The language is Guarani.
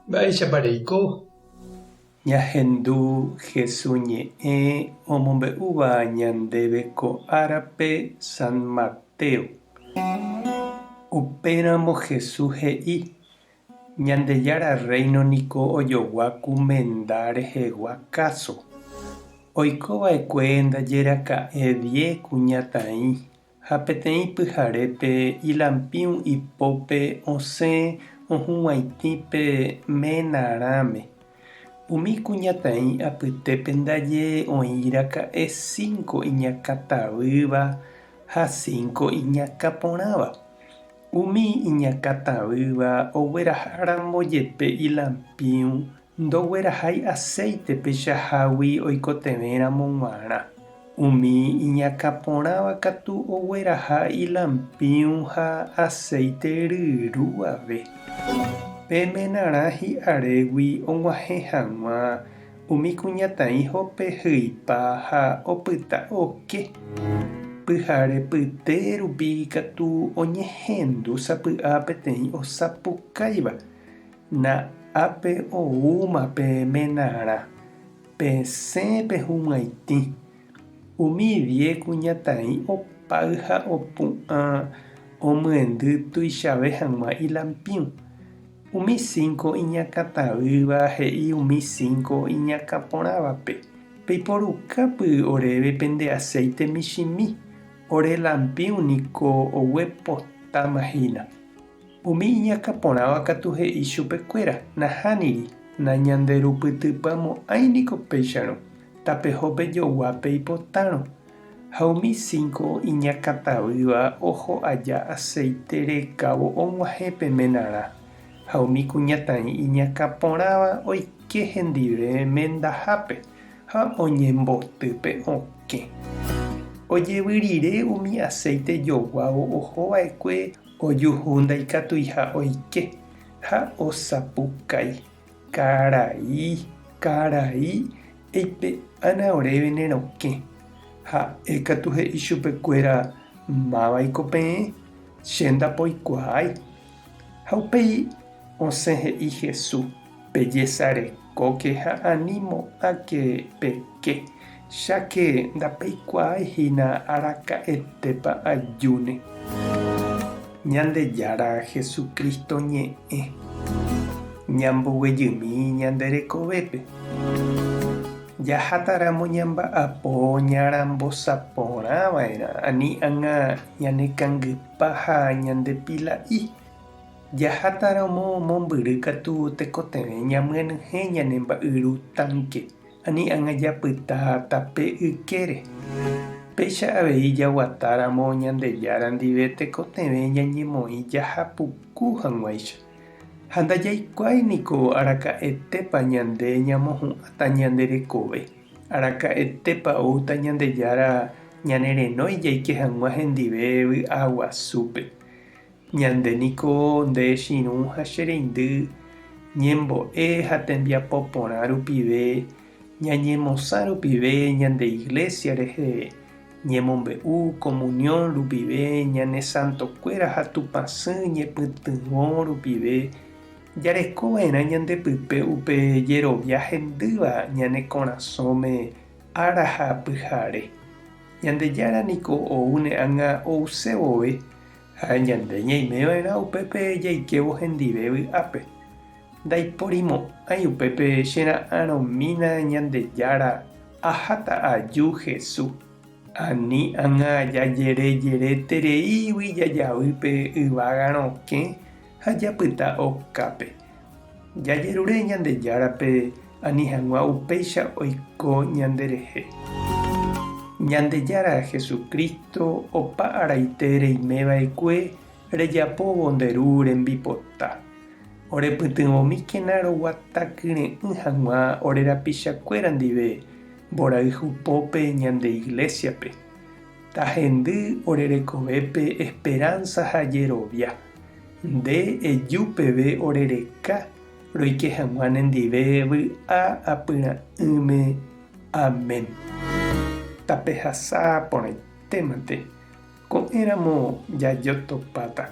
Mba'éichapa reiko? Ñahendu Hesu ñe'ẽ omombe'úva ñandéve ko árape San Mateo. Upéramo Hesu he'i, Ñandejára Rréino niko ojogua ku menda rehegua káso. Oiko va'ekue ndaje raka'e die kuñataĩ Ha peteĩ pyharépe ilampĩu ipópe osẽ ohug̃uaitĩ pe menarãme. Umi kuñataĩ apytépe ndaje oĩraka'e cinco iñakãtavýva ha cinco iñakãporãva. Umi iñakãtavýva ogueraháramo jepe ilampĩu Ndoguerahái aséite peichahágui oikotevẽramo g̃uarã. Umi iñakã porãva katu ogueraha ilampĩu ha aséite ryru ave. Pe menarã hi'arégui og̃uahẽ hag̃ua umi kuñataĩ hopehyipa ha opyta oke. Pyhare pyte rupi katu oñehendu sapy'a peteĩ osapukáiva. Na'ápe oúma pe menarã, pesẽ pehug̃uaitĩ. Umi die kuñataĩ opáy ha opu'ã omyendy tuichave hag̃ua ilampĩu. Umi cinco iñakãtavýva he'i umi cinco iñakãporãvape, Peiporukápy oréve pende aséite michĩmi, ore lampĩu niko oguepotáma hína. Umi iñakã porãva katu he'i chupekuéra, Nahániri, nañanderupytypamo'ãi niko péicharõ, tapeho pejogua peipotárõ. Ha umi cinco iñakãtavýva oho aja aséite rekávo og̃uahẽ pe menarã, ha umi kuñataĩ iñakã porãva oike hendive mendahápe ha oñemboty pe okẽ. Ojevy rire umi aséite joguávo oho va'ekue Ojuhu ndaikatuiha oike ha osapukái, Karai, karai, eipe'ána oréve ne rokẽ. Ha'e katu he'i chupekuéra, Mávaiko peẽ? Che ndapoikuaái. Ha upéi osẽ he'i Jesús, Pejesarekóke ha ani mo'ãke peke, cháke ndapeikuaái hína araka'etépa ajúne. Ñandejára Jesucristo ñe'ẽ ñamboguejymi ñande rekovépe. Jahátaramo ñamba'apo ñarambosa porã va'erã ani ág̃a ñanekangypa ha ñandepila'i. Jahátaramo mombyry katu tekotevẽ ñamyenyhẽ ñane mba'yru tánke, ani ág̃a japyta tape ykére. Péicha avei jaguatáramo Ñandejára ndive tekotevẽ ñañemoĩ jaha puku hag̃uáicha. Ha ndajaikuaái niko araka'etépa ñande ñamohu'ãta ñande rekove, araka'etépa oúta Ñandejára ñanerenói jaike hag̃ua hendive vy'aguasúpe. Ñande niko nde chirũ ha che reindy ñembo'e ha tembiapo porã rupive, ñañemosã rupive ñande Iglesia rehe, ñemombe'u, comunión rupive, ñane santokuéra ha Tupãsy ñepytyvõ rupive, jareko va'erã ñande pype upe jerovia hendýva ñane korasõme ára ha pyhare. Ñandejára niko oúne ág̃a ouse vove Ha ñande ñaime va'erã upépe jaikévo hendive vy'ápe. Ndaiporimo'ãi upépe che ra'arõmína Ñandejára aháta aju Hesu. Ani ág̃a jajere jeretereígui jajavy pe yvága rokẽ ha japyta okápe. Jajerure Ñandejárape ani hag̃ua upéicha oiko ñanderehe. Ñandejára Jesucristo opa araite reime va'ekue rejapóvo nde Ru rembipota. Orepytyvõmíkena roguata kyre'ỹ hag̃ua ore rapichakuéra ndive mborayhupópe ñande Iglésiape. Tahendy ore rekovépe esperánsa ha jerovia. Nde eju peve ore reka roike hag̃ua nendive vy'a apyra'ỹme. Amén. Tapehasa porãitémante, ko'ẽramo jajotopáta.